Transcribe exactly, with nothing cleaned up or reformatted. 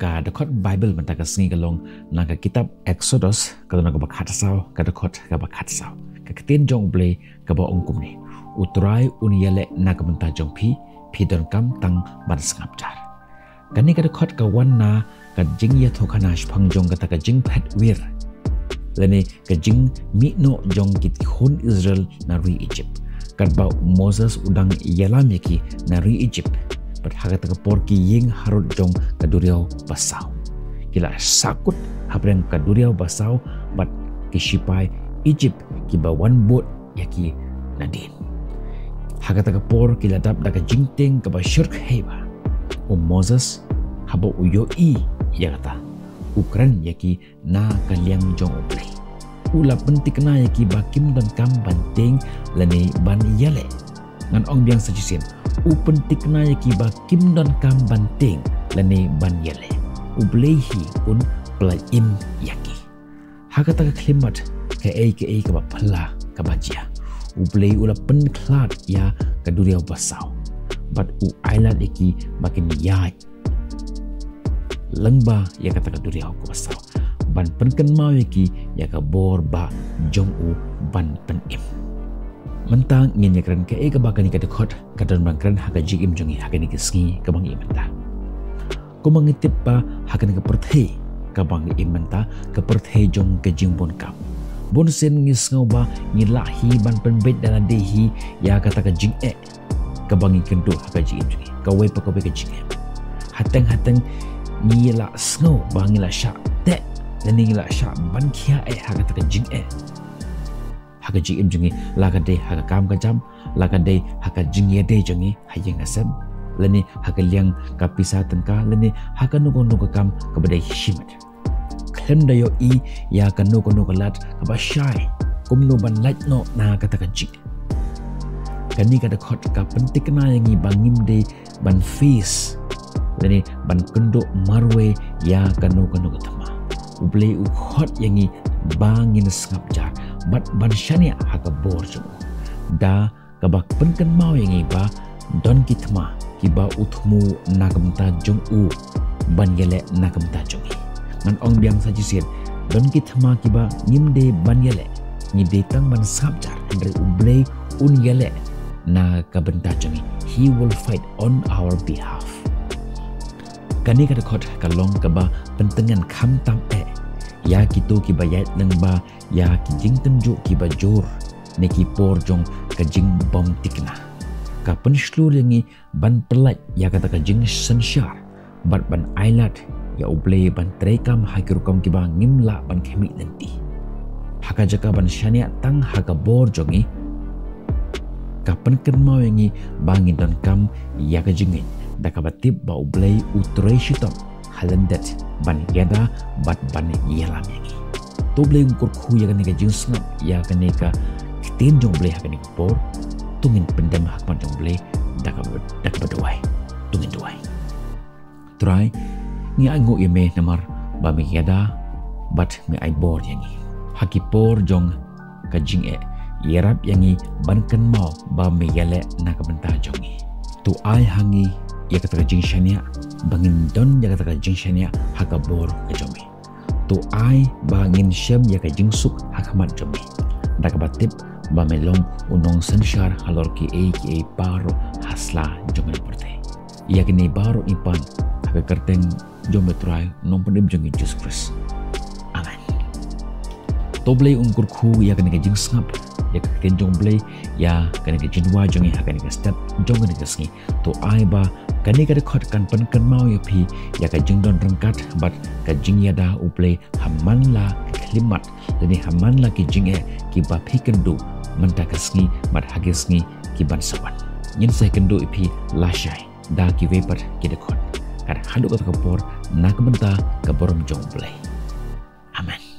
Ka dkhot Baibl mynta ka sngi ka long na ka kitab Eksodos, ka lynnong kaba khatsaw, ka dkhot kaba khatsaw. Ka ktien jong U Blei kaba ong kumne: U Trai un ïaleh na ka bynta jong phi, phi donkam tang ban sngap jar. Kane ka dkhot ka wan na ka jingïathuhkhana shaphang jong kata ka jingphet wir, lane ka jingmih noh jong ki khun Israel na ri Egypt, katba u Moses u dang ïalam ïa ki na ri Egypt. Bad ha kata ka por ki ïeng harud jong ka duriaw basaw. Ki la sahkut hapdeng ka duriaw basaw bad ki shipai Egypt kiba wan bud ïa ki nadien. Ha kata ka por ki la dap da ka jingtieng kaba shyrkhei bha. U Moses, haba u ïohi ïa kata, u kren ïa ki na ka liang jong U Blei. U la pynthikna ïa ki ba kim donkam ban tieng lane ban ïaleh. Ngan ong biang sa shisien, u pynthikna ïa ki ba kim donkam ban tieng lane ban ïaleh. U Blei hi un pyllait im ïa ki. Ha kata ka khyllipmat, kaei kaei kaba phylla kaba jia. U Blei u la pynkhlad ïa ka duriaw basaw, bad u ailad ïa ki ba kin ïaid lyngba ïa kata ka duriaw kaba saw, ban pynkynmaw ïa ki ïa ka bor ba jong u ban pynim. Mynta ngin ïakren kaei kaba kane ka dkhot ka don ban kren ha ka jingim jong ngi ha kane ka sngi kaba ngi im mynta. Kumba ngi tip ba ha kane ka pyrthei kaba ngi im mynta, ka pyrthei jong ka jingbun kam, bun sien ngi sngew ba ngi lah hi ban pynbeit da lade hi ïa kata ka jingeh kaba ngi kynduh ha ka jingim jong ngi, kawei pa kawei ka jingeh. Hateng hateng ngi la sngew ba ngi la shah teh, lane ngi la shah ban khia eh ha kata ka jingeh ha ka jingim jong ngi, la ka dei ha ka kam ka jam, la ka dei ha ka jingïadei jong ngi ha ïing ha sem, lane ha ka liang ka pisa tyngka, lane ha kano kano ka kam kaba dei shimet. Khlem da ïohi ïa kano kano ka lad kaba shai kumno ban lait noh na kata ka jingeh. Kane ka dkhot ka pynthikna ïa ngi ba ngim dei ban face lane ban kynduh marwei ïa kano kano ka thma. U Blei u khot ïa ngi ba ngin sngap jar bad ban shaniah ha ka bor jong u, da kaba pynkynmaw ïa ngi ba don ki thma kiba u thmu na ka bynta jong u ban ïaleh na ka bynta jong ngi. Ngan ong biang sa shisien, don ki thma kiba ngim dei ban ïaleh, ngi dei tang ban sngap jar, hynrei U Blei un ïaleh na ka bynta jong ngi. He will fight on our behalf. Kane ka dkhot ka long kaba pyntngen khamtam eh ïa kito kiba ïaid lyngba ïa ki jingtynjuh kiba jur ne ki por jong ka jingbymthikna. Ka pynshlur ïa ngi ban pyllait ïa kata ka jingsynshar bad ban ailad ïa U Blei ban treikam ha ki rukom kiba ngim lah ban khmih lynti. Ha ka jaka ban shaniah tang ha ka bor jong ngi, ka pynkynmaw ïa ngi ba ngi donkam ïa ka jingngeit, da kaba tip ba U Blei u trei shitom ha lyndet ban ïada bad ban ïalam ïa ngi. To U Blei un kyrkhu ïa kane ka jingsngap, ïa kane ka ktien jong U Blei ha kane ka por. To ngin pyndem ha khmat jong U Blei da kaba, da kaba duwai. To ngin duwai. Trai, ngi ainguh ïa me namar ba me ïada bad me ai bor ïa ngi ha ki por jong ka jingeh. Ïarap ïa ngi ban kynmaw ba me ïaleh na ka bynta jong ngi. To ai ha ngi ïa kata ka jingshaniah ba ngin don ïa kata ka jingshaniah ha ka bor ka jong me. To ai ba ngin shem ïa ka jingsuk ha khmat jong me, da kaba tip ba me long u nongsynshar halor kiei kiei baroh ha sla jong ka pyrthei. Ïa kine baroh ngi pan ha ka kyrteng jong U Trai, Nongpynim jong ngi Jisu Khrist. Amen. To U Blei un kyrkhu ïa kane ka jingsngap, ïa ka ktien jong U Blei, ïa kane ka jingduwai jong ngi ha kane ka step jong kane ka sngi. To ai ba kane ka dkhot kan pynkynmaw ïa phi ïa ka jingdon ryngkat bad ka jingïada U Blei ha man la ki khyllipmat lane ha man la ki jingeh kiba phi kynduh mynta ka sngi bad ha ki sngi ki ban sa wan. Ngin sa ïakynduh ïa phi lashai da kiwei pat ki dkhot. Kat haduh kata ka por, na ka bynta ka burom jong U Blei. Amen.